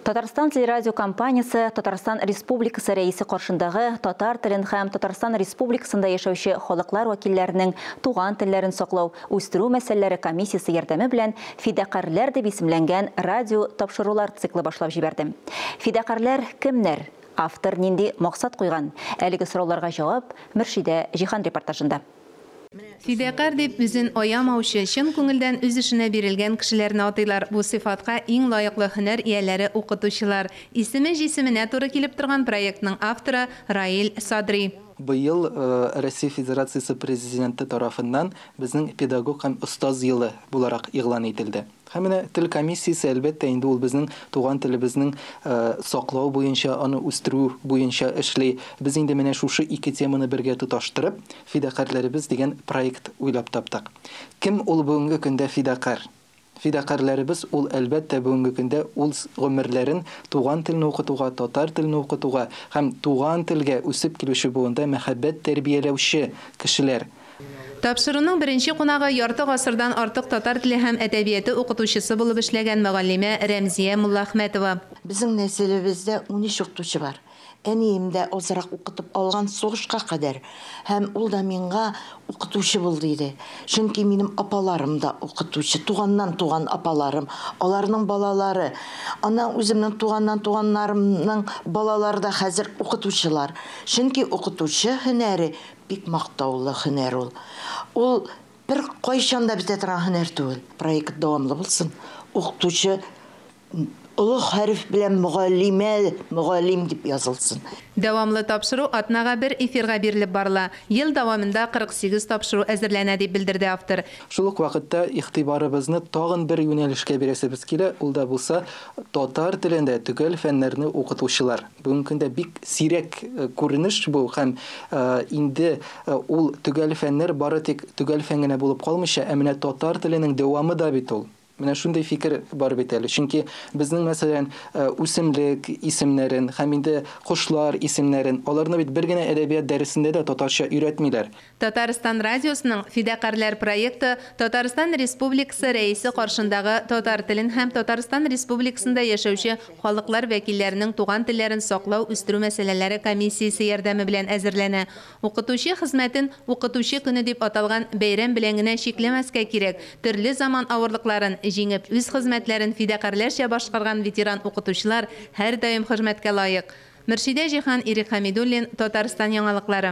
Татарстан телерадиокомпаниясе Татарстан Республикасы Рәисе каршындагы татар телен һәм Татарстан Республикасында яшәүче халыклар вәкилләренең туган телләрен саклау, үстерү мәсьәләләре комиссиясе ярдәме белән Фидакарьләр дип исемләнгән радио тапшырулар циклы башлап җибәрде. Фидакарьләр кемнәр? Автор нинди максат куйган? Әлеге сорауларга җавап Мөршидә Җиһан репортажында. Фидакарь дип үзен аямаучы, чын күңелдән үз эшенә бирелгән кешеләрне атыйлар. Бу сыйфатка иң лаеклы һөнәр ияләре укытучылар. Исеме җисеменә туры килеп торган проектның авторы Раил Садри. Быел Россия Федерациясе Президенты тарафыннан безнең педагог һәм остаз елы буларак игълан ителде. Һәм менә тел комиссиясе, әлбәттә, инде ул безнең туган телебезнең саклау буенча, аны үстерү буенча эшли. Без инде менә шушы ике теманы бергә тоташтырып, Фидакарьләребез дигән проект уйлап таптык. Кем ул бүгенге көндә фидакарь? Фидакарьләребез ул, әлбәттә, бүгенге көндә үз гомерләрен туган телне укытуга, татар телен укытуга һәм туган телгә үсеп килүче буында мәхәббәт тәрбияләүче кешеләр. Тапшыруның беренче кунагы ярты гасырдан артык татар теле һәм әдәбияты укытучысы булып эшләгән мөгаллимә Рәмзия Муллаәхмәтова. Безнең нәселебездә 13 укытучы бар. Әнием дә азрак укытып алган сугышка кадәр. Һәм ул да миңа укытучы булды иде. Чөнки минем апаларым да укытучы, туганнан туган апаларым, аларның балалары. Аннан үземнең туганнан туганнарымның балалары да хәзер укытучылар. Чөнки укытучы һөнәре бик мактаулы һөнәр ул. Ул бер кайчан да бетә торган һөнәр түгел. Проект дәвамлы булсын. Укытучы олы хәреф белән мөгаллимә, мөгаллим дип язылсын. Дәвамлы тапшыру атнага бер эфирга бирелеп барыла. Ел дәвамында 48 тапшыру әзерләнә, дип белдерде автор. Шул ук вакытта игътибарыбызны тагын бер юнәлешкә бирәсебез килә, ул да булса татар телендә төгәл фәннәрне укытучылар. Бүгенге көндә бик сирәк күренеш бу һәм инде ул төгәл фәннәр бары тик төгәл фән генә булып калмыйча, ә менә татар теленең дәвамы да бит ул. Менә шундый фикер бар бит әле. Чөнки безнең, мәсәлән, үсемлек исемнәрен һәм инде кошлар исемнәрен, аларны бит бер генә әдәбият дәресендә дә татарча өйрәтмиләр. Татарстан радиосының Фидакарьләр проекты Татарстан Республикасы Рәисе каршындагы татар телен һәм Татарстан Республикасында яшәүче халыклар вәкилләренең туган телләрен саклау, үстерү мәсьәләләре комиссиясе ярдәме белән әзерләнә. Укытучы хезмәтен Укытучы көне дип аталган бәйрәм белән генә чикләмәскә кирәк. Төрле заман авырлыкларын җиңеп, үз хезмәтләрен фидакарьләрчә башкарган ветеран укытучылар һәрдаим хөрмәткә лаек. Мөршидә Җиһан, Ирек Хәмидуллин, Татарстан яңалыклары.